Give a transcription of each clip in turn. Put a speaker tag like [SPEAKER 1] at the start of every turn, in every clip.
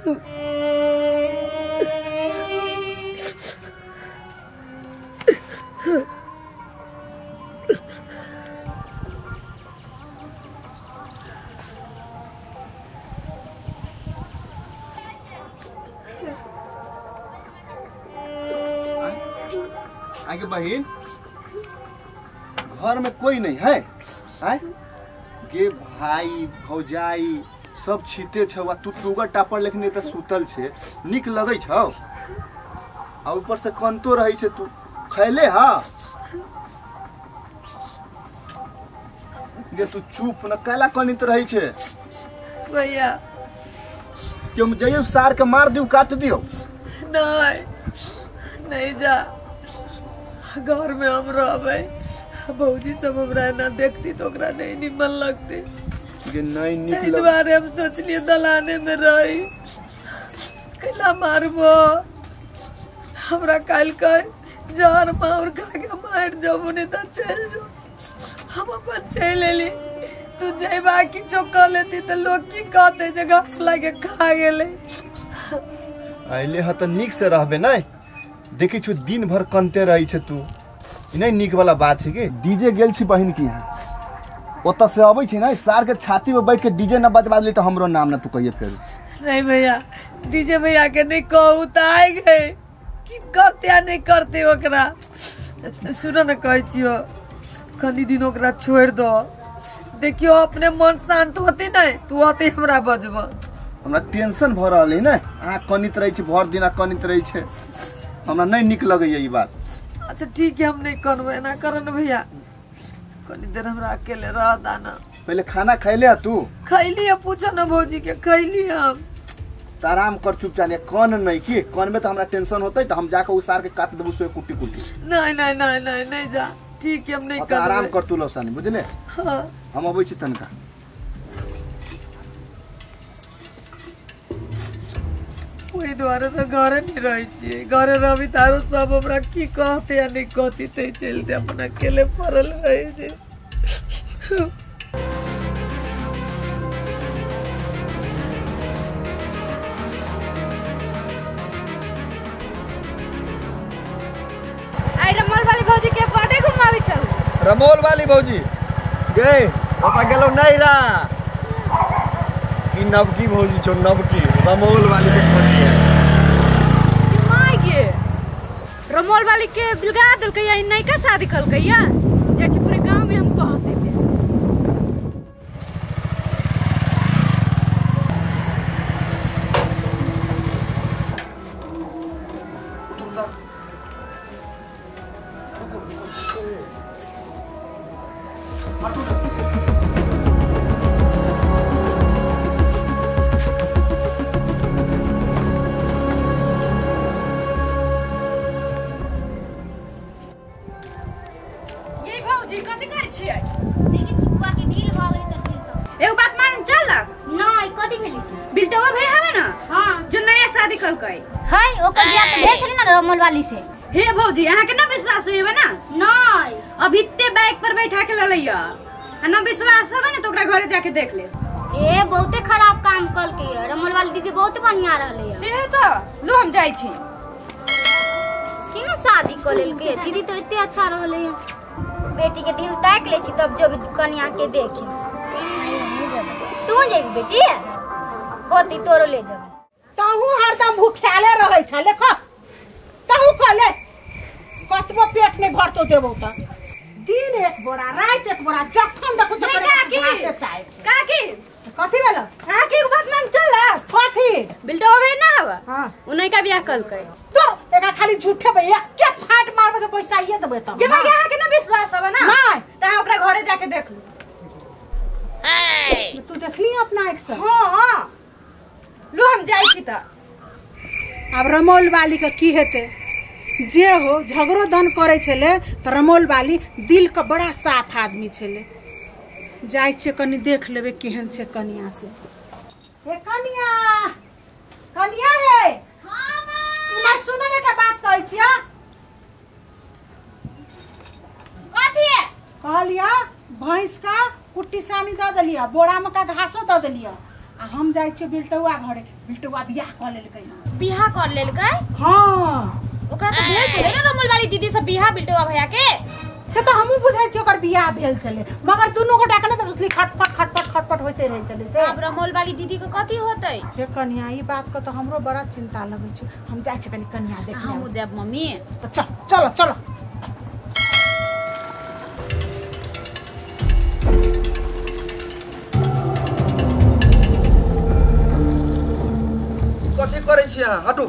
[SPEAKER 1] आगे बहिन घर में कोई नहीं है आय गे भाई भौजाई सब छीते छौ आ तू टूगर टापर लेखने त सुतल छे निक लगै छौ आ ऊपर से कनतो रहै छे तू खैले हा गे तू चुप न कैला कनित रहै छे
[SPEAKER 2] भैया
[SPEAKER 1] कि हम जइयो सार के मार दियो काट दियो।
[SPEAKER 2] नहीं नहीं जा घर में हम रहबै भौजी सब हमरा ना देखती तो ओकरा नहीं निमन लगती
[SPEAKER 1] ये नहीं निक
[SPEAKER 2] ताहि दुआरे हम सोचलिए दलाने में रही कैला मारबो हमरा काल्हि कह जहर मार खा के मार जबो नहीं तो चल जो हम अपन चलि एली। तू जइबा किछो कह लेती तो लोग की कहते जे घर लागे खा गेलै।
[SPEAKER 1] अइले ह त निक से रहबे नै देखै छु दिन भर कनते रहै छे तू नहीं निक वाला बात छै कि डीजे गेल छी बहिन की यहाँ ओतऽ से अबै छी ना सार के छाती में बैठ के डीजे न बजबा देली तो हमरो नाम ना तू कहिए फेर।
[SPEAKER 2] नहीं भैया डीजे भैया के नहीं कहू त आइ गए की करते आ नहीं करते ओकरा। सुन न कहै छियो कनी दिन ओकरा छोड़ दो देखियो अपने मन शांत होते नहीं तू आते हमरा बजब।
[SPEAKER 1] हमरा टेंशन भ रहल है ने अहाँ कनित रहै छी भर दिन कनित रहै छै हमरा नहीं निक लगैया ई बात।
[SPEAKER 2] अच्छा ठीक है हम नहीं करबै एना कर न भैया कनी देर हमरा अकेले रह दाना।
[SPEAKER 1] पहले खाना खैले तू?
[SPEAKER 2] खैली है पूछो न भौजी के खैली हम।
[SPEAKER 1] त आराम कर चुपचाप कन नहीं की कन में तो हमरा टेंशन होतै त हम जाके उसार के काट देबू सोए कुट्टी कुट्टी।
[SPEAKER 2] नहीं नहीं नहीं नहीं नहीं जा ठीक है हम नहीं करबै।
[SPEAKER 1] आराम कर तू लौसानी बुझले।
[SPEAKER 2] हां
[SPEAKER 1] हम अबै छी तनका।
[SPEAKER 2] ओहि दुआरे तो घरे नहीं रहै छियै घरे रहबी तारो सब हमरा की कहते आ नहीं कहती तै चलते अपन अकेले पड़ल रहै छै।
[SPEAKER 3] आई रमोल वाली भौजी के बड़े घुमावे छौ।
[SPEAKER 4] रमोल वाली भौजी गे ओता गेलो नहीं रा ई नवकी भौजी छौ नवकी रमोल वाली के भौजी है।
[SPEAKER 3] My गे रमोल वाली के बिलगा देलकै या नयका शादी कलकै या जाइ छी पूरे गांव में हम कह देबै।
[SPEAKER 5] रमोल वाली से
[SPEAKER 3] हे भौजी अहाँ के ना विश्वास होइबे ना?
[SPEAKER 5] नहीं
[SPEAKER 3] अभी इतने बाइक पर बैठा के ललैया आ ना विश्वास होबे ना तो ओकरा घरे जाके देख ले।
[SPEAKER 5] ए बहुते खराब काम कलकै है रमोल वाली दीदी बहुत बढ़िया रहलै
[SPEAKER 3] से तो लो हम जाइ छी।
[SPEAKER 5] की ना शादी क लेलकै दीदी तो एते अच्छा रहलै है। बेटी के ढील ताक ले छी तब जो कन्या के देखे। तू जेबी बेटी होती तोरो ले जब।
[SPEAKER 6] तहु हरदम भूखाले रहै छ लेख तहु कहले कतबो पेट नहीं भरतो देबो त दिन एक बोरा रात एक बोरा जखन देखो त घासे चाहे छै।
[SPEAKER 3] काकी
[SPEAKER 6] कथि भेल
[SPEAKER 3] अहाँ के एगो बात मान चल
[SPEAKER 6] कथि
[SPEAKER 3] बिल्टो बे ना हवा
[SPEAKER 6] हां
[SPEAKER 3] उनै का बियाह कलकै
[SPEAKER 6] तो एकरा खाली झूठे बे एक फाट मारबे त पैसा आइए देबे त
[SPEAKER 3] के भाई अहाँ के ना विश्वास हवा ना?
[SPEAKER 6] नहीं
[SPEAKER 3] त अहाँ ओकरा घरे जाके देख लू।
[SPEAKER 6] ए तू देखली अपना एक से?
[SPEAKER 3] हां हां लो हम जाइ छी त।
[SPEAKER 6] अब रमोल वाली के की हेतै जे हो झगड़ो दन करे छले त रमोल वाली दिल के बड़ा साफ आदमी छले। जाइ छियै कनी देख लेबै केहन छै कनिया से। ए कनिया कनिया हे।
[SPEAKER 5] हां मां
[SPEAKER 6] इमर सुन ने एकटा बात कहै छियै।
[SPEAKER 5] कथि
[SPEAKER 6] कहलिया भैंस का कुट्टी सानी the देलिया बोरा में का घासो the देलिया आ हम जाइ छियै बिलटौआ घरे, बिलटौआ बियाह कऽ लेलकै।
[SPEAKER 7] बियाह कर लेलकै?
[SPEAKER 6] हाँ।
[SPEAKER 7] ओकरा तऽ भेल छलै ने रमोल वाली दीदी से बियाह बिलटौआ भैया के।
[SPEAKER 6] से तऽ हमहूँ बुझै छियै ओकर बियाह भेल छलै, मगर दुनू गोटा के ने तऽ बुझली खटपट खटपट खटपट होइते रहै छलै से।
[SPEAKER 7] आब रमोल वाली दीदी के कथी होतै?
[SPEAKER 6] हे कनिया, ई बात के तऽ हमरो बड़ा चिंता लगै छै। हम जाइ छियै कनि कनिया देखे।
[SPEAKER 7] हमहूँ जायब मम्मी।
[SPEAKER 6] तऽ चल चलो चलो।
[SPEAKER 4] कथी करै छी अहाँ? हटू,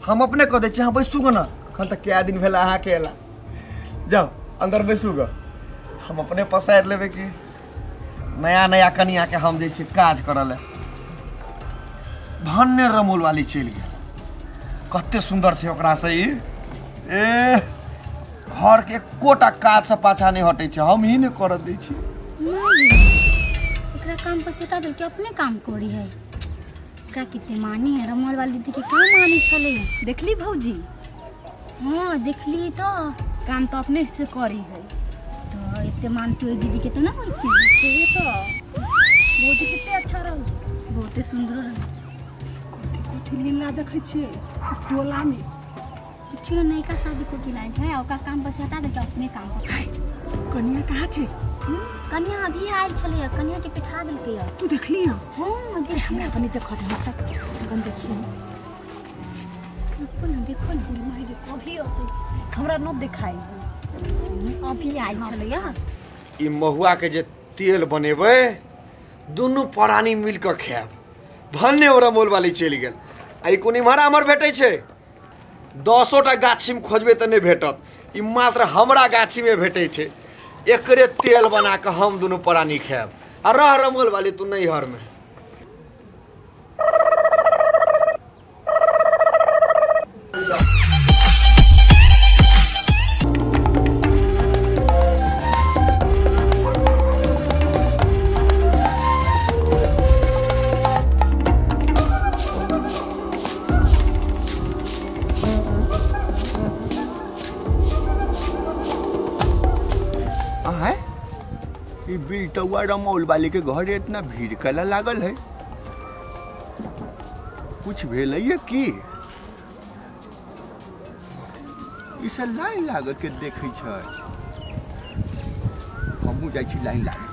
[SPEAKER 4] हम अपने कऽ दै छी, अहाँ बैसू गऽ ने। एखन तऽ कए दिन भेल अहाँके अयला, जाउ अन्दर बैसू गऽ, हम अपने पसारि लेबै। कि नया नया कनियाके हम जाइ छी काज करऽ लए। भन्ने रमोल वाली चलि गेल, कते सुन्दर छै ओकरासँ ई। ए घरके एकोटा काजसँ पाछा नहि हटै छै, हम ही नहि करऽ दै छी।
[SPEAKER 5] एकरा काम पर सटा देलकै, अपने काम करी है। एकरा कितने मानी है रमोल वाली दीदी के, कहाँ मानी छलै?
[SPEAKER 3] देखली भौजी?
[SPEAKER 5] हाँ देखली। तो
[SPEAKER 3] काम तो अपने से करी है,
[SPEAKER 5] तो इतने मानती हो दीदी के तो ना होती
[SPEAKER 3] से। तो भौजी कितने अच्छा रहो,
[SPEAKER 5] बहुते सुंदर रहो।
[SPEAKER 6] कथी कथी लीला देखै छियै टोला में?
[SPEAKER 5] देखियो ना, नयका शादी को गिलाइ छै, ओकरा काम पर से हटा देलकै, अपने काम पर।
[SPEAKER 6] कनिया कहाँ छै?
[SPEAKER 5] कनिया अभी आयल छलै, कनिया के पिठा देलकै।
[SPEAKER 6] तू देखली?
[SPEAKER 5] हाँ
[SPEAKER 6] देख। हमरा कनि देखऽ दे, कनि देखिए।
[SPEAKER 5] देखो ना देखो ना, माय के कभी अतै,
[SPEAKER 3] हमरा न देखाई।
[SPEAKER 5] अभी आयल छलै।
[SPEAKER 4] ई महुआ के जे तेल बनेबै, दुनू प्राणी मिल कऽ खायब। भन्ने ओ रमोल वाली चलि गेल। आ ई कोन इम्हर आम्हर भेटै छै? 10टा गाछीमे खोजबै तऽ नहि भेटत, ई मात्र हमरा गाछीमे भेटै छै। एकरे तेल बना कऽ हम दुनू प्राणी खायब। आ रह रमोल वाली तू नैहरमे।
[SPEAKER 1] बिलटौआ रमौल वाली के घर इतना भीड़ कला लागल है, कुछ भेलैया की? ई सब लाइन लागल के देखै छै। हमहूँ जाइ छी लाइन लागे।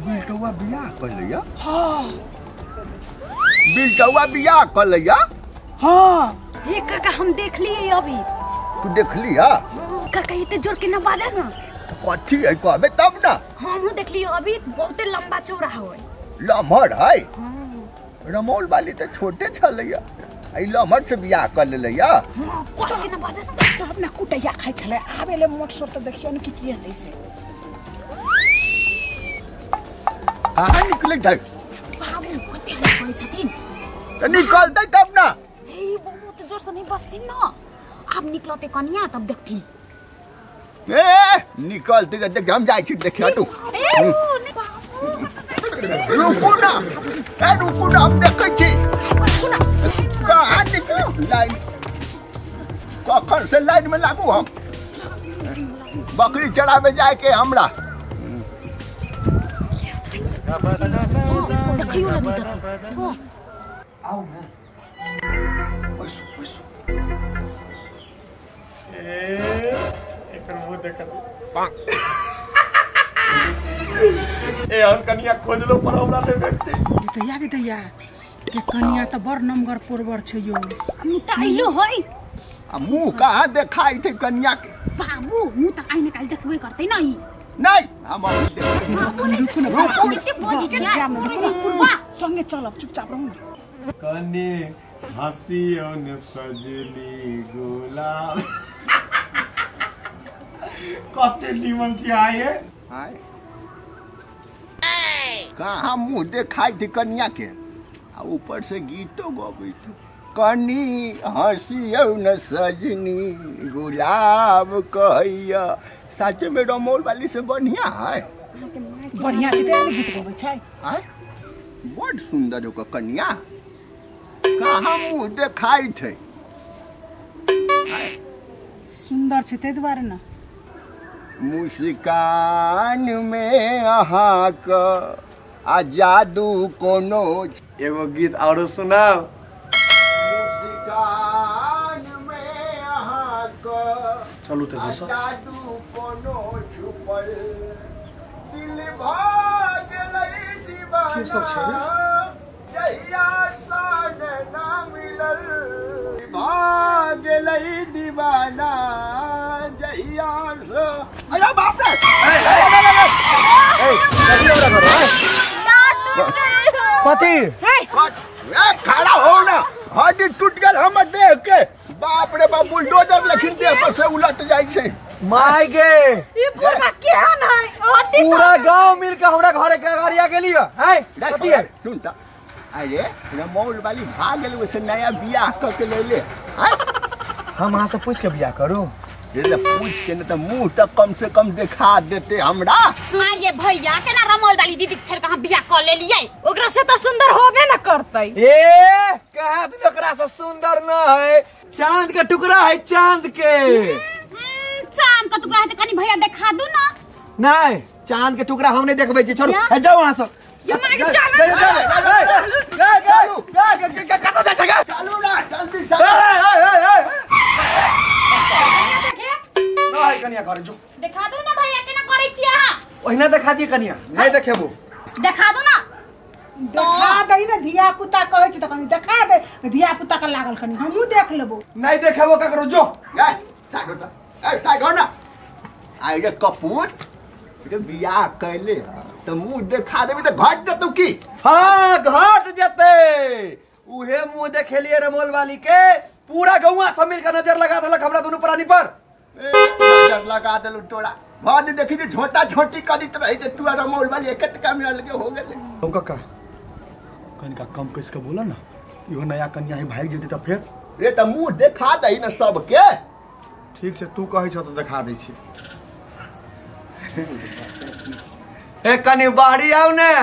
[SPEAKER 1] बिलटौआ बियाह कर लैया?
[SPEAKER 6] हाँ
[SPEAKER 1] बिलटौआ बियाह कर लैया?
[SPEAKER 6] हाँ।
[SPEAKER 3] हे काका, हम देख लिए अभी।
[SPEAKER 1] तू देखली? हाँ
[SPEAKER 3] काका, इतने जोर के न बाजा ना।
[SPEAKER 1] कथी है कहबे तब ना।
[SPEAKER 3] हमहूँ देखलिए अभी, बहुते लंबा चौड़ा है।
[SPEAKER 1] लम्हर है? रमौल वाली तो छोटे छलैया, ई लम्हर से बियाह कर लेलैया।
[SPEAKER 3] हाँ, कस के न बाजा ना।
[SPEAKER 6] तब ना कुटैया खाइ छलै, आबे ले मोट सोट। तऽ देखियौ ने की की हेतै से।
[SPEAKER 1] कहाँ निकलै छै?
[SPEAKER 7] बाबू कते हल्ला करै छथिन।
[SPEAKER 1] तऽ निकलतै तब ना।
[SPEAKER 7] हे बहुत जोर से नहीं बसथिन ना, आब निकलते कनिया तब देखथिन।
[SPEAKER 1] ए निकलते तऽ देख, हम जाइ छी देखे। हटू, रुकू ना, ए रुकू ना, हम देखै छी कहाँ निकल। लाइन कखन से लाइन में लागू हम, बकरी चढ़ावे जाए के हमरा।
[SPEAKER 7] देखियो ना, नहीं देखो।
[SPEAKER 4] आउ ना, बैसू बैसू। ए एकर मुंह देखत। ए हम कनिया खोजलो पर हमरा नहि भेटतै।
[SPEAKER 6] दैया गे दैया के कनिया तऽ बड़ नमगर पोरबर छै यौ।
[SPEAKER 5] मुटाइलो है।
[SPEAKER 1] आ मुँह कहाँ देखाइ छै कनिया के?
[SPEAKER 7] बाबू मुँह तऽ आइ ने काल्हि देखबे करतै ना ई।
[SPEAKER 1] नहीं, हम अभी देखबै। रुकू,
[SPEAKER 5] कते बजै छियै?
[SPEAKER 6] संगे चलब, चुपचाप रहू ना।
[SPEAKER 4] कने हंसियो ने सजली गुलाब। कते नीमन छी आए।
[SPEAKER 1] आय कहाँ मुँह देखाइ छै कनिया के, आ ऊपर से गीतो गबै छै।
[SPEAKER 8] कनी हँसियौ न सजनी गुलाब कहैया। साचे में रमौल वाली से बढ़िया है।
[SPEAKER 6] बढ़िया छै ते गीत गबै छै।
[SPEAKER 8] आय बड सुंदर ओकर कनिया, कहाँ मुँह देखाइ छै।
[SPEAKER 6] सुंदर छै ते दुआरे न।
[SPEAKER 8] मुस्कान में अहाँक आ जादू कोनो।
[SPEAKER 4] एगो गीत आरो सुनाओ।
[SPEAKER 8] मुस्कान में अहाँक
[SPEAKER 4] चलू तऽ दोसर।
[SPEAKER 8] जादू कोनो छुपल दिल भऽ गेलै दीवाना।
[SPEAKER 4] की सब छै रे?
[SPEAKER 8] जहिया सन ना मिलल भऽ गेलै दीवाना जहिया से। अरे बाप रे!
[SPEAKER 4] पति
[SPEAKER 8] खड़ा हो ना, हड्डी टूट गेल हमर देह के। बाप रे बाप, बुलडोजर लेकिन देह पर से उलट जाइ छै।
[SPEAKER 4] माय गे,
[SPEAKER 3] ई बुढ़ा केहन है?
[SPEAKER 4] पूरा गांव मिल के हमरा घरे के अगाड़िया गेली है। पति है
[SPEAKER 8] सुन त, अरे रमौल वाली भाग गेल वैसे नया बियाह क के ले ले।
[SPEAKER 4] हम अहाँ से पूछ के बियाह करू?
[SPEAKER 8] रे पूछ के न त मुंह तक कम से कम देखा देते हमरा।
[SPEAKER 7] सुनाइए भैया, केना रमौल वाली दीदी के छोड़ के हम बियाह क लेलियै?
[SPEAKER 3] ओकरा से त सुंदर होबे न करतै।
[SPEAKER 4] ए कहा दिन ओकरा से सुंदर न है, चांद के टुकड़ा है, चांद के।
[SPEAKER 7] चांद के टुकड़ा है त कनी भैया देखा दू ना।
[SPEAKER 4] नहीं, चांद के टुकड़ा हम नहीं देखबै छी, छोड़ू जाओ वहां से।
[SPEAKER 3] ये मार के चल
[SPEAKER 8] चलू ना जल्दी से।
[SPEAKER 4] नहीं कनिया घर जो
[SPEAKER 7] देखा दू ना भैया, केना करै छी अहाँ?
[SPEAKER 4] ओहिना देखा दिए कनिया, नहीं देखेबो।
[SPEAKER 5] देखा दू ना।
[SPEAKER 6] देखा दे ना, धिया पुता कहै छै त कनी देखा दे। धिया पुता के लागल कनी हमहूँ देख लेबो।
[SPEAKER 4] नहीं देखेबो ककरो, जो
[SPEAKER 8] ए साइड हो त, ए साइड हो ना। आई रे कपूर, रे बियाह कैले त मुंह देखा देबी त घट जेतौ की?
[SPEAKER 4] हां घट जेतै। उहे मुंह देखेलिए रमौल वाली के, पूरा गौवा सब मिल के नजर लगा देलक हमरा दुनू प्राणी पर।
[SPEAKER 8] ए नजर लगा देलु तोरा। बाद देखी जे झोटा झोटी करित रही जे तू रमौल वाली एक टका में अलगे हो गेले।
[SPEAKER 1] हम काका कनिका कम कस के बोला ना, इहो नया कन्या ही भाग जेतै त फेर।
[SPEAKER 8] रे त मुंह देखा दही न सबके।
[SPEAKER 1] ठीक छै, तू कहै छ त देखा दै छी।
[SPEAKER 4] ए कनी बाहरी आउ ने।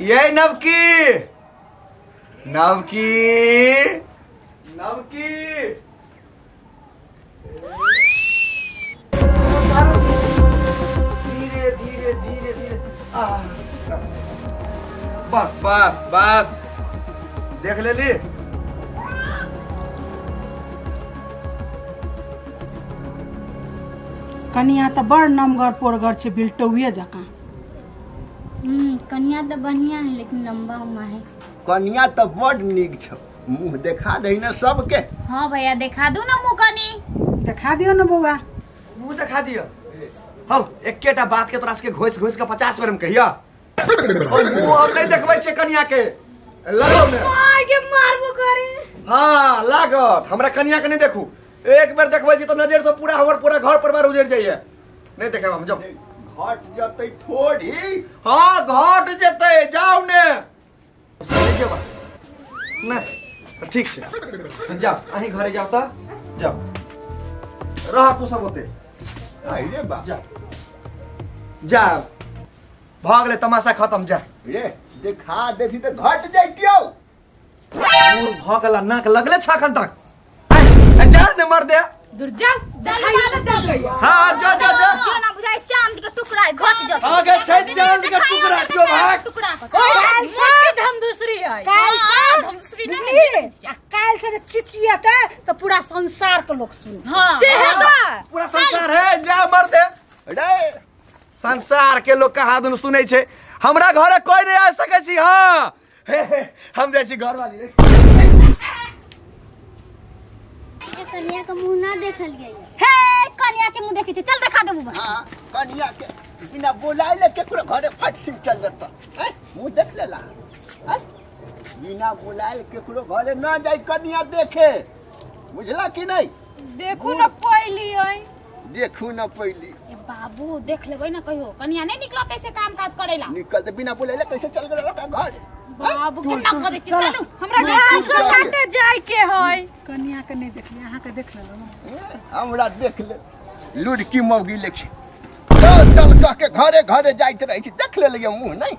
[SPEAKER 4] ये नवकी नवकी नवकी, धीरे धीरे धीरे धीरे, बस बस बस, देख लेली।
[SPEAKER 6] कनिया त बड़ नमगर पोरगर छै, बिलटौए जकाँ।
[SPEAKER 5] कनिया त बढ़िया है, लेकिन लंबा उम्मा है।
[SPEAKER 8] कनिया त बड़ नीक छ, मुंह देखा दही न सबके।
[SPEAKER 7] हां भैया देखा दू ना मुंह, कनी
[SPEAKER 6] देखा दियो न बौआ,
[SPEAKER 4] मुंह देखा दियो। हौ एकेटा बात के तोरा सबके घोस घोस के 50 बेर हम कहिया। ओ मुंह हम नहीं देखबै छै कनिया के, लगो ने
[SPEAKER 3] माय के मारबो करे।
[SPEAKER 4] हां लागत, हमरा कनिया के नहीं देखू। एक बेर देखबै छी त नजर से पूरा हमर पूरा घर परिवार उजड़ जाइए। नहीं देखेब हम, जाओ।
[SPEAKER 8] घट जतै थोड़ी।
[SPEAKER 4] हां घट जतै, जाओ ने। नहीं ठीक छै, जाओ अहीं घरे जाओ त जाओ, रह तू सब ओते।
[SPEAKER 8] अरे बा
[SPEAKER 4] जा जा, भऽ गेलै तमाशा खत्म, जा।
[SPEAKER 8] रे देखा देती त घट जैतियौ।
[SPEAKER 4] दूर भऽ गेला, नाक लगले छ अखन तक। जा ने मर दे,
[SPEAKER 3] दूर जा, देखाइयो न देलकै।
[SPEAKER 4] हां जा जा जा,
[SPEAKER 5] जो ना बुझाय चांद के टुकड़ा घट जत।
[SPEAKER 4] हां गे छै चांद के टुकड़ा, जो भाग
[SPEAKER 7] टुकड़ा।
[SPEAKER 3] काल से हम दूसरी है,
[SPEAKER 6] काल से
[SPEAKER 7] हम दूसरी नहीं।
[SPEAKER 6] काल से चिचियते त पूरा संसार के लोग सुन।
[SPEAKER 7] हां
[SPEAKER 3] से है त
[SPEAKER 4] पूरा संसार है, जा मर दे। रे संसार के लोग कहा दुनु सुनै छै, हमरा घरे कोई नहीं आ सकै छी। हां हम जाइ छी घर वाली।
[SPEAKER 5] कन्या के मुंह ना देखल गई हे, कन्या के मुंह देखै छै, चल देखा देबू।
[SPEAKER 8] हां कन्या के बिना बोलाइले केकरो घरे फट से चल जत। मुंह देख लेला, बिना बोलाइले केकरो घरे ना जाई कन्या देखे, बुझला कि नहीं?
[SPEAKER 3] देखू न पहली है,
[SPEAKER 8] देखू न पहली।
[SPEAKER 7] ए बाबू देख लेबै ना कहियो, कन्या नहीं निकलत ऐसे काम काज करेला।
[SPEAKER 8] निकलते बिना बोलाइले कैसे चल गेल का घर?
[SPEAKER 7] बाबू केना करै छी चलू
[SPEAKER 3] हमरा घासो काटे जाय के है।
[SPEAKER 6] कनिया के नहीं देखली, अहाँ के देख लेलहुँ।
[SPEAKER 8] हमरा देख ले लुड़की मौगी ले छै, चल चल कह के घरे घरे जाइत रहै छै, देख लेलियै मुँह नहीं।